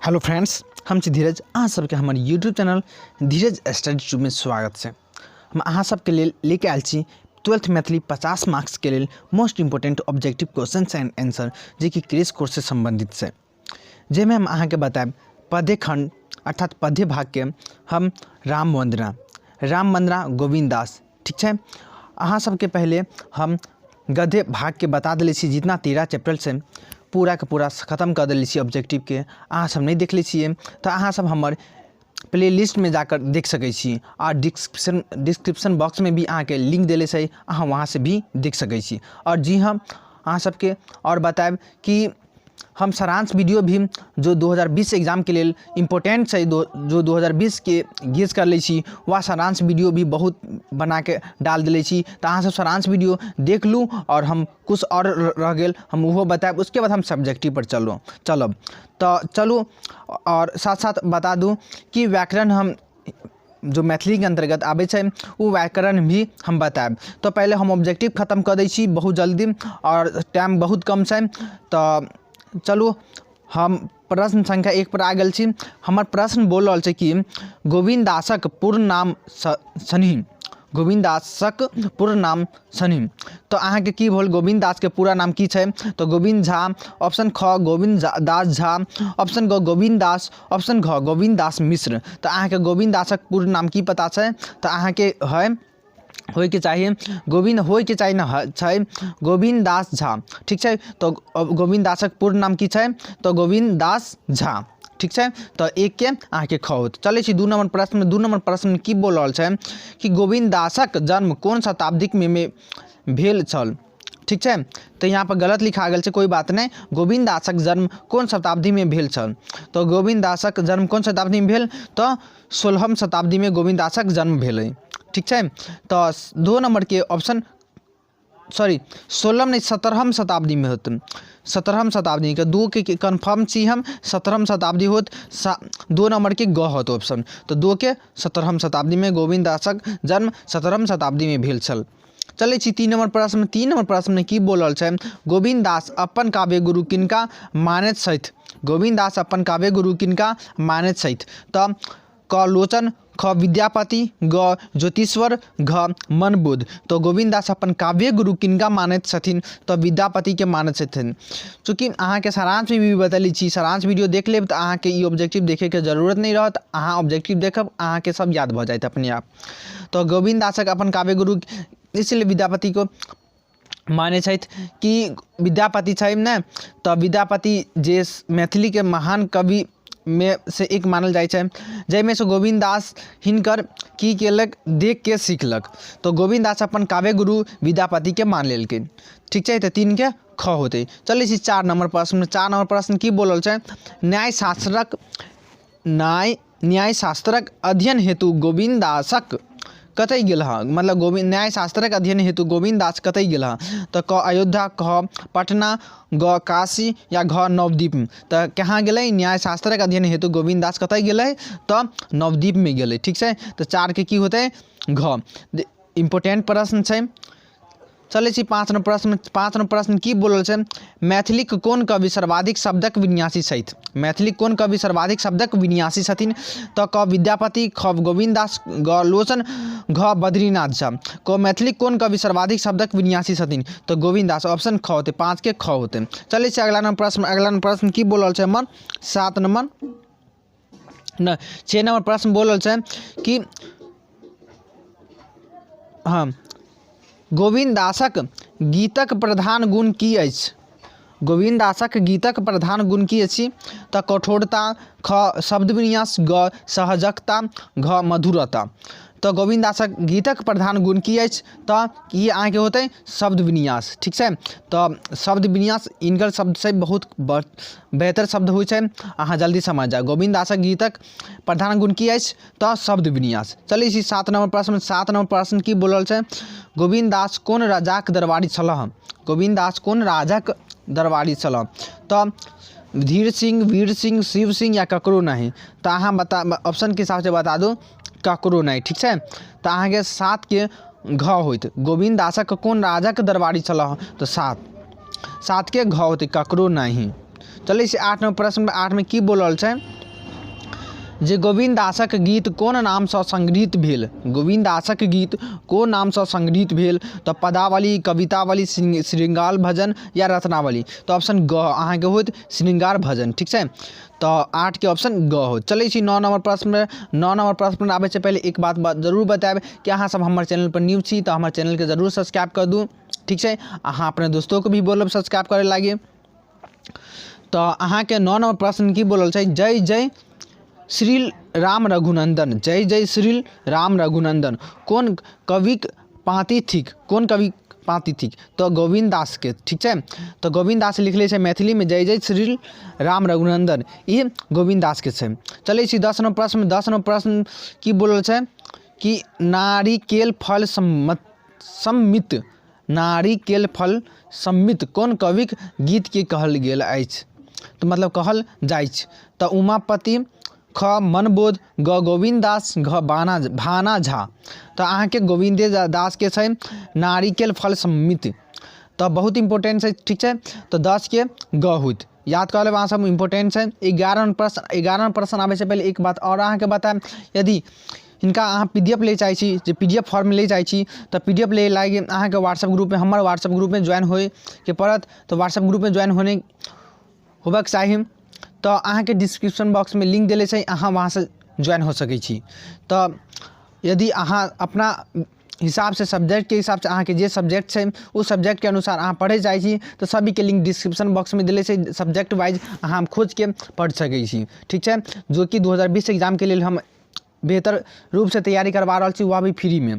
Hello friends, हम छी धीरज। अहाँ सबके हमर यूट्यूब चैनल धीरज स्टडी ट्यूबमे स्वागत छै। हम अहाँ सबके लेल लेके आयल छी 12th Maithili 50 मार्क्सके लेल most important objective questions and answer, जेकि क्रेश कोर्ससँ सम्बन्धित छै, जाहिमे हम अहाँके बतायब पद्य खण्ड अर्थात पद्य भागके हम राम वन्दना, राम वन्दना गोविन्द दास। ठीक छै, अहाँ सबके पहिले हम गद्य भागके बता देले छी, जितना 13 चैप्टर छै पूराके पूरा खतम कऽ देले छी ऑब्जेक्टिवके। अहाँ सब नहि देखले छियै तऽ अहाँ सब हमर प्ले लिस्टमे जाकर देख सकै छी, आओर डिस्क्रिप्शन बॉक्समे भी अहाँके लिंक देले छै, अहाँ वहाँसँ भी देख सकै छी। आओर जी हाँ, अहाँ सबके आओर बतायब कि हम सारांश वीडियो भी जो 2020 एग्जामके लेल इम्पोर्टेंट छै, जो 2020 के गेस कर लै छी, वह सारांश वीडियो भी बहुत बनाके डाल देले छी, तऽ अहाँ सब सारांश वीडियो देख लू। आओर हम किछु आओर रह गेल, हम ओहो बतायब, उसके बाद हम सब्जेक्टिव पर चलब। तऽ चलू, आओर साथ साथ बता दू कि व्याकरण हम जो मैथिलीके अन्तर्गत आबै छै ओ व्याकरण भी हम बतायब। तऽ पहिले हम ऑब्जेक्टिव खतम कऽ दै छी बहुत जल्दी, आओर टाइम बहुत कम छै। तऽ चलू, हम प्रश्न संख्या 1 पर आ गेल छी। हमर प्रश्न बोल रहल छै कि गोविन्द दासक पूर्ण नाम छन्हि, गोविन्द दासक पूर्ण नाम छन्हि। तऽ अहाँके की भेल? गोविन्द दासके पूरा नाम की छै? तऽ गोविन्द झा, ऑप्शन ख गोविन्द दास झा, ऑप्शन ग गोविन्द दास, ऑप्शन घ गोविन्द दास मिश्र। तऽ अहाँके गोविन्द दासक पूर्ण नाम की पता छै? तऽ अहाँके है होइके चाही गोविन्द, होइके चाही ने छै गोविन्द दास झा। ठीक छै, तऽ गोविन्द दासक पूर्ण नाम की छै? तऽ गोविन्द दास झा। ठीक छै, तऽ 1 के अहाँके ख होत। चलै छी 2 नंबर प्रश्न। 2 नंबर प्रश्न की बोल रहल छै कि गोविन्द दासक जन्म कोन शताब्दीमे भेल छल? ठीक छै, तऽ यहाँ पर गलत लिखा गेल छै, कोई बात नहि। गोविन्द दासक जन्म कोन शताब्दीमे भेल छल? तऽ गोविन्द दासक जन्म कोन शताब्दीमे भेल? तऽ 16म शताब्दीमे गोविन्द दासक जन्म भेलै। ठीक छै, तऽ 2 नंबरके ऑप्शन, सॉरी, 16म नहि, 17म शताब्दीमे होत। 17म शताब्दीके 2 के कन्फर्म छी हम, 17म शताब्दी होत। 2 नंबरके ग होत ऑप्शन। तऽ 2 के 17म शताब्दीमे, गोविन्द दासक जन्म 17म शताब्दीमे भेल छल। चलै छी 3 नंबर प्रश्न। 3 नंबर प्रश्नमे की बोल रहल छै? गोविन्द दास अपन काव्य गुरु किनका मानैत छथि? गोविन्द दास अपन काव्य गुरु किनका मानैत छथि? तऽ क लोचन, ख विद्यापति, ग ज्योतिश्वर, घ मनबोध। तऽ गोविन्द दास अपन काव्य गुरु किनका मानैत छथिन? तऽ विद्यापतिके मानैत छथिन। चूँकि अहाँके सारांशमे भी बतैले छी, सारांश वीडियो देख लेब तऽ अहाँके ई ऑब्जेक्टिव देखैके जरूरत नहि रहत। अहाँ ऑब्जेक्टिव देखब, अहाँके सब याद भऽ जायत अपने आप। तऽ गोविन्द दासक अपन काव्य गुरु इसलिए विद्यापति को मानै छथि कि विद्यापति छै ने, तऽ विद्यापति जे मैथिलीके महान कविमे से एक मानल जाइ छै, जाहिमे से गोविन्द दास हिनकर की केलक? देखके सिखलक। तऽ गोविन्द दास अपन काव्य गुरु विद्यापतिके मान लेलखिन। ठीक छै, तऽ 3के ख होतै। चलै छी 4 नंबर प्रश्न। 4 नंबर प्रश्न की बोलल छै? न्यायशास्त्रक अध्ययन हेतु गोविन्द दासक कतय गेल हँ? मतलब गोविन्द न्यायशास्त्रक अध्ययन हेतु गोविन्द दास कतय गेल हँ? तऽ क अयोध्या, ख पटना, ग काशी या घ नवद्वीप। तऽ कहाँ गेलै? न्यायशास्त्रक अध्ययन हेतु गोविन्द दास कतय गेलै? तऽ नवद्वीपमे गेलै। ठीक छै, तऽ 4के की होतै? घ। इम्पोर्टेंट प्रश्न छै। चलै छी 5 नंबर प्रश्न। 5 नंबर प्रश्न की बोलल छै? मैथिलीक कोन कवि सर्वाधिक शब्दक विन्यासी छथि? मैथिलीक कोन कवि सर्वाधिक शब्दक विन्यासी छथिन? तऽ क विद्यापति, ख गोविन्द दास, ग लोचन, घ बद्रीनाथ झा। क मैथिलीक कोन कवि सर्वाधिक शब्दक विन्यासी छथिन? तऽ गोविन्द दास, ऑप्शन ख होतै, 5 के ख होतै। चलै छी अगला नंबर प्रश्न। अगला नंबर प्रश्न की बोलल छै हमर? 7 नंबर नहि, 6 नंबर प्रश्न बोलल छै कि हँ, गोविन्द दासक गीतक प्रधान गुण की अछि? गोविन्द दासक गीतक प्रधान गुण की अछि? तऽ कठोरता, ख शब्द विन्यास, ग सहजकता, घ मधुरता। तऽ गोविन्द दासक गीतक प्रधान गुण की अछि? तऽ ई अहाँके होतै शब्द विन्यास। ठीक छै, तऽ शब्द विन्यास इनकर शब्द से बहुत बेहतर शब्द होइ छै, अहाँ जल्दी समझ जाउ। गोविन्द दासक गीतक प्रधान गुण की अछि? तऽ शब्द विन्यास। चलै छी 7 नंबर प्रश्न। 7 नंबर प्रश्न की बोलल छै? गोविन्द दास कोन राजाक दरबारी छलह? गोविन्द दास कोन राजाक दरबारी छलह? तऽ धीर सिंह, वीर सिंह, शिव सिंह या ककरो नहि। तऽ अहाँ बता, ऑप्शनके हिसाबसँ बता दू, ककरो नहि। ठीक छै, तऽ अहाँके 7के घ होइत। गोविन्द दासक कोन राजाक दरबारी छलह? तऽ 7के घ होतै, ककरो नहि। चलै छी 8 नंबर प्रश्न। 8मे की बोलल छै? जे गोविन्द दासक गीत कोन नामसँ संगृहीत भेल? गोविन्द दासक गीत कोन नामसँ संगृहीत भेल? तऽ पदावली, कवितावली, श्रृंगार भजन या रत्नावली। तऽ ऑप्शन ग अहाँके होत श्रृंगार भजन। ठीक छै, तऽ 8के ऑप्शन ग होत। चलै छी 9 नंबर प्रश्नमे। 9 नंबर प्रश्नमे आबै से पहिले एक बात जरूर बतायब कि अहाँ सब हमर चैनल पर न्यू छी तऽ हमर चैनलके जरूर सब्सक्राइब कर दू। ठीक छै, अहाँ अपने दोस्तोके भी बोलब सब्सक्राइब करै लागी। तऽ अहाँके 9 नंबर प्रश्न की बोलल छै? जय जय श्री राम रघुनंदन, जय जय श्री राम रघुनंदन कोन कविक पाँति थिक? कोन कवि पाँति थिक? तऽ गोविन्द दासके। ठीक छै, तऽ गोविन्द दास लिखले छै मैथिलीमे जय जय श्री राम रघुनंदन, ई गोविन्द दासके छै। चलै छी 10 नंबर प्रश्न। 10 नंबर प्रश्न की बोलल छै कि नारिकेल फल सम्मत सम्मित, नारिकेल फल सम्मित कोन कविक गीतके कहल गेल अछि? तऽ मतलब कहल जाइछ। तऽ उमापति, ख मनबोध, ग गोविन्द दास, घ बाना भाना झा। तऽ अहाँके गोविन्दे दासके छै नारिकेल फल सम्मित, तऽ बहुत इम्पोर्टेंट छै। ठीक छै, तऽ 10के ग होत, याद कऽ लेब अहाँ सब, इम्पोर्टेंट छै। 11 प्रश्न, 11 प्रश्न आबै से पहिले एक बात आओर अहाँके बतायब, यदि हिनका अहाँ पी डी एफ लै चाहै छी, J P D F form लै चाहै छी, तऽ पी डी एफ लै लागि अहाँके व्हाट्सअप ग्रुपमे, हमर व्हाट्सअप ग्रुपमे ज्वाइन होइके पड़त। तऽ व्हाट्सअप ग्रुपमे ज्वाइन होने होबाक चाही, तऽ अहाँके डिस्क्रिप्शन बॉक्समे लिंक देले छै, अहाँ वहाँसँ ज्वाइन हो सकै छी। तऽ यदि अहाँ अपना हिसाबसँ सब्जेक्टके हिसाबसँ अहाँके जे सब्जेक्ट छै ओ सब्जेक्टके अनुसार अहाँ पढ़ै चाहै छी, तऽ सभीके लिंक डिस्क्रिप्शन बॉक्समे देले छै, सब्जेक्ट वाइज अहाँ खोजिके पढ़ि सकै छी। ठीक छै, जो कि 2020 एग्जामके लेल हम बेहतर रूपसँ तैयारी करबा रहल छी, वह भी फ्रीमे।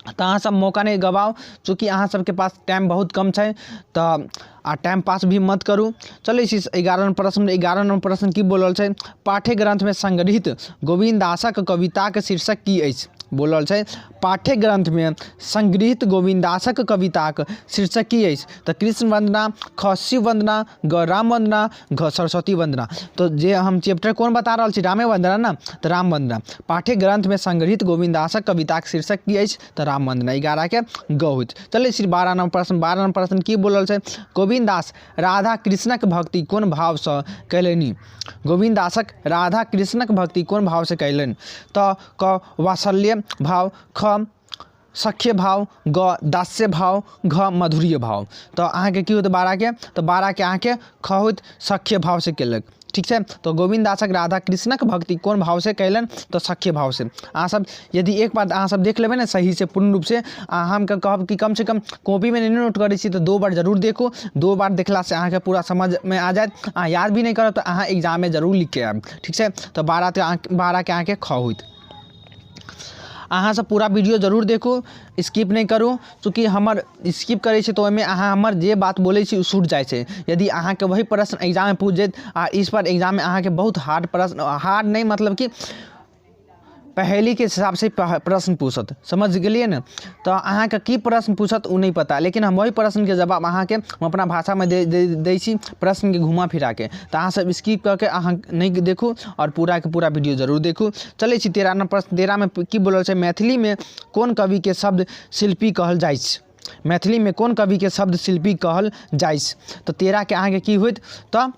तऽ अहाँ सब मौका नहि गवाउ, चूँकि अहाँ सबके पास टाइम बहुत कम छै, तऽ आ टाइम पास भी मत करू। चलै छी 11 नंबर प्रश्न। 11 नंबर प्रश्न की बोलल छै? पाठ्य ग्रंथमे संग्रहित गोविन्द दासक कविताक शीर्षक की अछि? बोलल छै पाठ्य ग्रंथमे संग्रहित गोविन्द दासक कविताक शीर्षक की अछि? तऽ कृष्ण वंदना, ख शिव वंदना, ग राम वंदना, घ सरस्वती वंदना। तऽ जे हम चैप्टर कोन बता रहल छी? रामे वंदना ने, तऽ राम वंदना। पाठ्य ग्रंथमे संग्रहित गोविन्द दासक कविताक शीर्षक की अछि? तऽ राम वंदना, 11 के ग होइत। चलै छी 12 नंबर प्रश्न। 12 नंबर प्रश्न की बोलल छै? गोविन्द दास राधा कृष्णक भक्ति कोन भावसँ कयलनि? गोविन्द दासक राधा कृष्णक भक्ति कोन भावसँ कयलनि? तऽ क वात्सल्य भाव, ख सख्य भाव, ग दास्य भाव, घ माधुर्य भाव। तऽ अहाँके की होत 12के? तऽ 12के अहाँके ख होत, सख्य भावसँ केलक। ठीक छै, तऽ गोविन्द दासक राधा कृष्णक भक्ति कोन भावसँ कयलनि? तऽ सख्य भावसँ। अहाँ सब यदि एक बार अहाँ सब देख लेबै ने सहीसँ पूर्ण रूपसँ, अहाँ हमके कहब कि कमसँ कम कॉपीमे नहि नोट करै छी तऽ 2 बार जरूर देखू। 2 बार देखलासँ अहाँके पूरा समझमे आ जायत। अहाँ याद भी नहि करब तऽ अहाँ एग्जाममे जरूर लिखके आयब। ठीक छै, तऽ 12के अहाँके ख होत। अहाँ सब पूरा वीडियो जरूर देखू, स्किप नहि करू, चूँकि हमर स्किप करै छी तऽ ओहिमे अहाँ हमर जे बात बोलै छी ओ छूटि जाइ छै। यदि अहाँके वही प्रश्न एग्जाममे पूछि देत, आ इस बार एग्जाममे अहाँके बहुत हार्ड प्रश्न, हार्ड नहि मतलब कि पहेलीके हिसाबसँ प्रश्न पूछत, समझ गेलियै ने? तऽ अहाँके की प्रश्न पूछत ओ नहि पता, लेकिन हम वही प्रश्नके जवाब अहाँके हम अपना भाषामे दै छी, प्रश्नके घुमा फिराके। तऽ अहाँ सब स्किप कऽ के अहाँ नहि देखू आओर पूराके पूरा वीडियो जरूर देखू। चलै छी 13 नंबर प्रश्न। 13मे की बोलल छै? मैथिलीमे कोन कविके शब्द शिल्पी कहल जाइछ? मैथिलीमे कोन कविके शब्द शिल्पी कहल जाइछ? तऽ 13के अहाँके की होइत? तऽ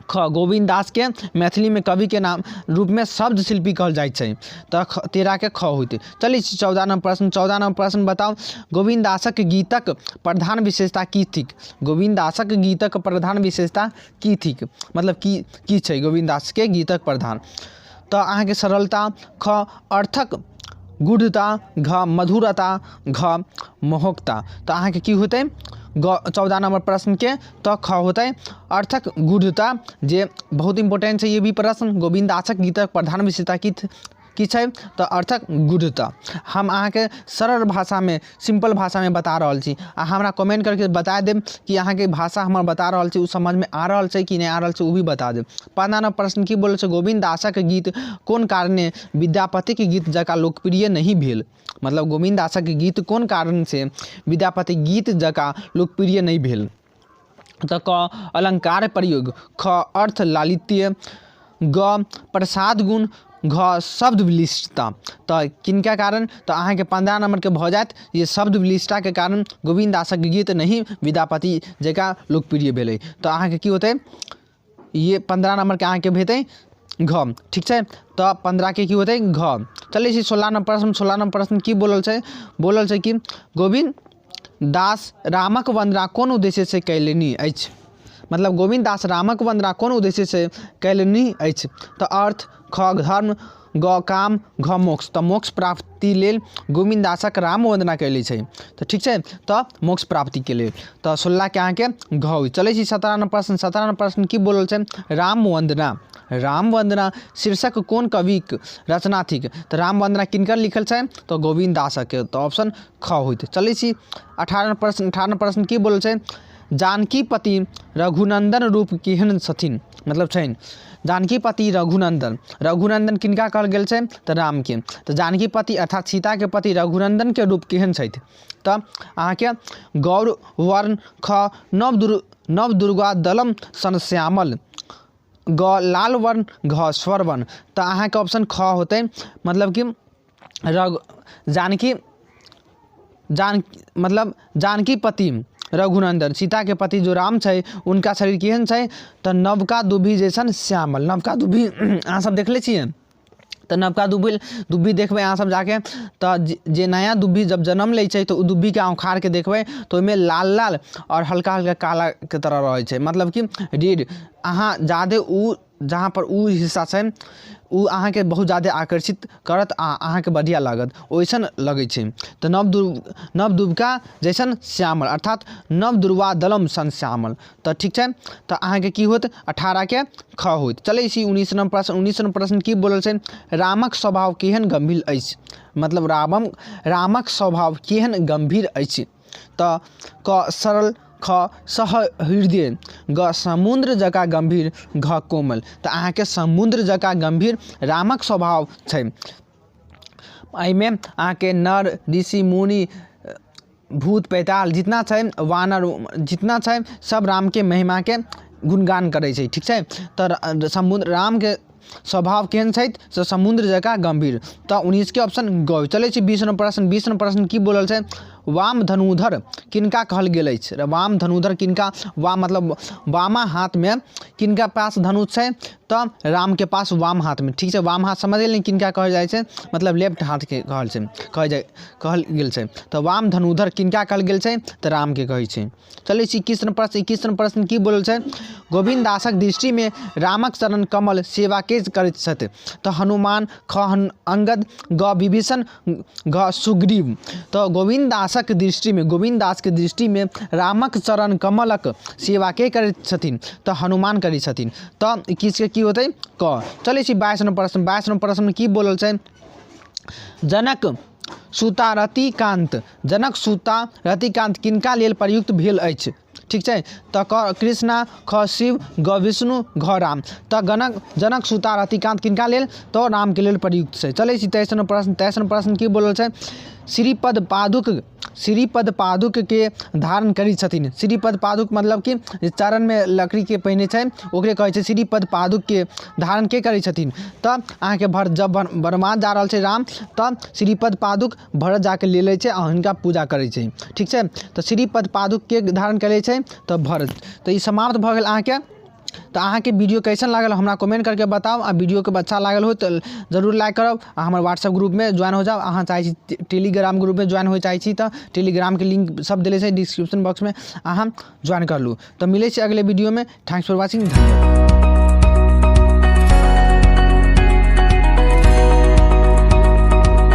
ख गोविन्द दासके मैथिलीमे कविके नाम रूपमे शब्द शिल्पी कहल जाइ छै, तऽ 13के ख होइत। चलै छी 14 नंबर प्रश्न। 14 नंबर प्रश्न बताउ, गोविन्द दासक गीतक प्रधान विशेषता की थिक? गोविन्द दासक गीतक प्रधान विशेषता की थिक? मतलब की छै गोविन्द दासके गीतक प्रधान? तऽ अहाँके सरलता, ख अर्थक गूढ़ता, घ मधुरता, घ मोहकता। तऽ अहाँके की होतै ग 14 नंबर प्रश्नके? तऽ ख होतै अर्थक गूढ़ता, जे बहुत इम्पोर्टेंट छै ये भी प्रश्न। गोविन्द दासक गीतक प्रधान विशेषता की छै? तऽ अर्थक गूढ़ता। हम अहाँके सरल भाषामे, सिंपल भाषामे बता रहल छी। आ हमरा कमेंट करके बता देब कि अहाँके भाषा हमर बता रहल छी ओ समझमे आ रहल छै कि नहि आ रहल छै, ओ भी बता देब। 15 नंबर प्रश्न की बोलल छै? गोविन्द दासक गीत कोन कारणे विद्यापतिक गीत जकाँ लोकप्रिय नहि भेल? मतलब गोविन्द दासक गीत कोन कारणसँ विद्यापति गीत जकाँ लोकप्रिय नहि भेल? तऽ क अलंकार प्रयोग, ख अर्थ लालित्य, ग प्रसाद गुण, घ शब्द विलिष्टता। तऽ किनका कारण? तऽ अहाँके 15 नंबरके भऽ जायत जे शब्द विलिष्टताके कारण गोविन्द दासक गीत नहि विद्यापति जकाँ लोकप्रिय भेलै। तऽ अहाँके की होतै? ये 15 नंबरके अहाँके हेतै घ। ठीक छै, तऽ 15के की होतै? घ। चलै छी 16 नम्बर प्रश्न। 16 नम्बर प्रश्न की बोलल छै? बोलल छै कि गोविन्द दास रामक वन्दना कोन उद्देश्यसँ कयलनि अछि? मतलब गोविन्द दास रामक वन्दना कोन उद्देश्यसँ कयलनि अछि? तऽ अर्थ, ख धर्म, ग काम, घ मोक्ष। तऽ मोक्ष प्राप्ति लेल गोविन्द दासक राम वन्दना कयले छै। तऽ ठीक छै, तऽ मोक्ष प्राप्तिके लेल। तऽ 16के अहाँके घ होइ। चलै छी 17 नम्बर प्रश्न। 17 नम्बर प्रश्न की बोलल छै? राम वन्दना। राम वन्दना शीर्षक कोन कविक रचना थिक? तऽ राम वन्दना किनकर लिखल छै? तऽ गोविन्द दासक। तऽ ऑप्शन ख होइत। चलै छी 18 नम्बर प्रश्न। 18 नम्बर प्रश्न की बोलल छै? जानकीपति रघुनन्दन रूप केहन छथिन? मतलब छनि जानकीपति रघुनन्दन। रघुनन्दन किनका कहल गेल छै? तऽ रामके। तऽ जानकीपति अर्थात सीताके पति रघुनन्दनके रूप केहन छथि? तऽ अहाँके गौर वर्ण, ख नव दुर्गा दलम सन श्यामल, ग लाल वर्ण, घ स्वर वर्ण। तऽ अहाँके ऑप्शन ख होतै। मतलब कि रघु जानकी जान मतलब जानकी पति रघुनंदन, सीताके पति जो राम छै, उनका शरीर केहन छै? तऽ नवका दुभी जैसन श्यामल। नवका दुभी अहाँ सब देखले छियै? तऽ नवका दुभी दुब्बी देखबै अहाँ सब जाके, तऽ जे नया दुब्बी जब जन्म लै छै, तऽ ओ दुब्बीके अहाँ उखाड़िके देखबै तऽ ओहिमे लाल लाल आओर हल्का हल्का कालाके तरह रहै छै। मतलब कि रेड अहाँ जादे ओ जहाँपर ओ हिस्सा छै, ओ अहाँके बहुत जादे आकर्षित करत आ अहाँके बढ़िआँ लागत, ओइसन लगै छै। तऽ नव दुबका जैसन श्यामल, अर्थात नव दुर्वा दलम सन श्यामल। तऽ ठीक छै, तऽ अहाँके की होत? 18के ख होत। चलै छी 19 नम्बर प्रश्न। 19 नम्बर प्रश्न की बोलल छै? रामक स्वभाव केहन गम्भीर अछि? मतलब रामक स्वभाव केहन गम्भीर अछि? तऽ क सरल, ख सहृदय, ग समुद्र जकाँ गम्भीर, घ कोमल। तऽ अहाँके समुद्र जकाँ गम्भीर रामक स्वभाव छै। एहिमे अहाँके नर ऋषि मुनि भूत पैताल जितना छै, वानर जितना छै, सब रामके महिमाके गुणगान करै छै। ठीक छै, तऽ समुद्र रामके स्वभाव केहन छथि? से समुद्र जकाँ गम्भीर। तऽ 19के ऑप्शन ग। चलै छी 20 नम्बर प्रश्न। 20 नम्बर प्रश्न की बोलल छै? वाम धनुधर किनका कहल गेल अछि? वाम धनुधर किनका, वाम मतलब वामा हाथमे किनका पास धनुष छै? तऽ रामके पास वाम हाथमे। ठीक छै, वाम हाथ समझ गेल किनका कहल जाइ छै? मतलब लेफ्ट हाथके कहल छै, कहल जाइ कहल गेल छै। तऽ वाम धनुधर किनका कहल गेल छै? तऽ रामके कहै छै। चलै छी 21 नम्बर प्रश्न। 21 नम्बर प्रश्न की बोलल छै? गोविन्द दासक दृष्टिमे रामक चरण कमल सेवा के करैत छथि? तऽ हनुमान, ख अंगद, ग विभीषण, घ सुग्रीव। तऽ गोविन्द दासक दृष्टिमे, गोविन्द दासके दृष्टिमे रामक चरण कमलक सेवा के करैत छथिन? तऽ हनुमान करै छथिन। तऽ 21के की होतै? क। चलै छी 22 नम्बर प्रश्न। 22 नम्बर प्रश्नमे की बोलल छै? जनक सुता रतिकान्त, जनक सुता रतिकान्त किनका लेल प्रयुक्त भेल अछि? ठीक छै, तऽ क कृष्णा, ख शिव, ग विष्णु, घ राम। तऽ जनक सुता रतिकान्त किनका लेल? तऽ रामके लेल प्रयुक्त छै। चलै छी 23 नम्बर प्रश्न। 23 नम्बर प्रश्न की बोलल छै? श्रीपद पादुक, श्रीपद पादुकके धारण करै छथिन। श्रीपद पादुक मतलब कि जे चरणमे लकड़ीके पहिने छै, ओकरे कहै छै। श्रीपद पादुकके धारण के करै छथिन? तऽ अहाँके भरत। जब वनवास जा रहल छै राम, तऽ श्रीपद पादुक भरत जाके ले लै छै आ हुनका पूजा करै छै। ठीक छै, तऽ श्रीपद पादुकके धारण करै छै तऽ भरत। तऽ ई समाप्त भऽ गेल अहाँके। तऽ अहाँके वीडियो कैसन लागल, हमरा कमेंट करके बताउ। आ वीडियोके अच्छा लागल हो तऽ जरूर लाइक करब आ हमर व्हाट्सएप ग्रुपमे ज्वाइन हो जाउ। अहाँ चाहै छी टेलीग्राम ग्रुपमे ज्वाइन होइ चाहै छी, तऽ टेलीग्रामके लिंक सब देले छै डिस्क्रिप्शन बॉक्समे, अहाँ ज्वाइन कर लू। तऽ मिलै छै अगले वीडियोमे। Thanks for watching, धन्यवाद।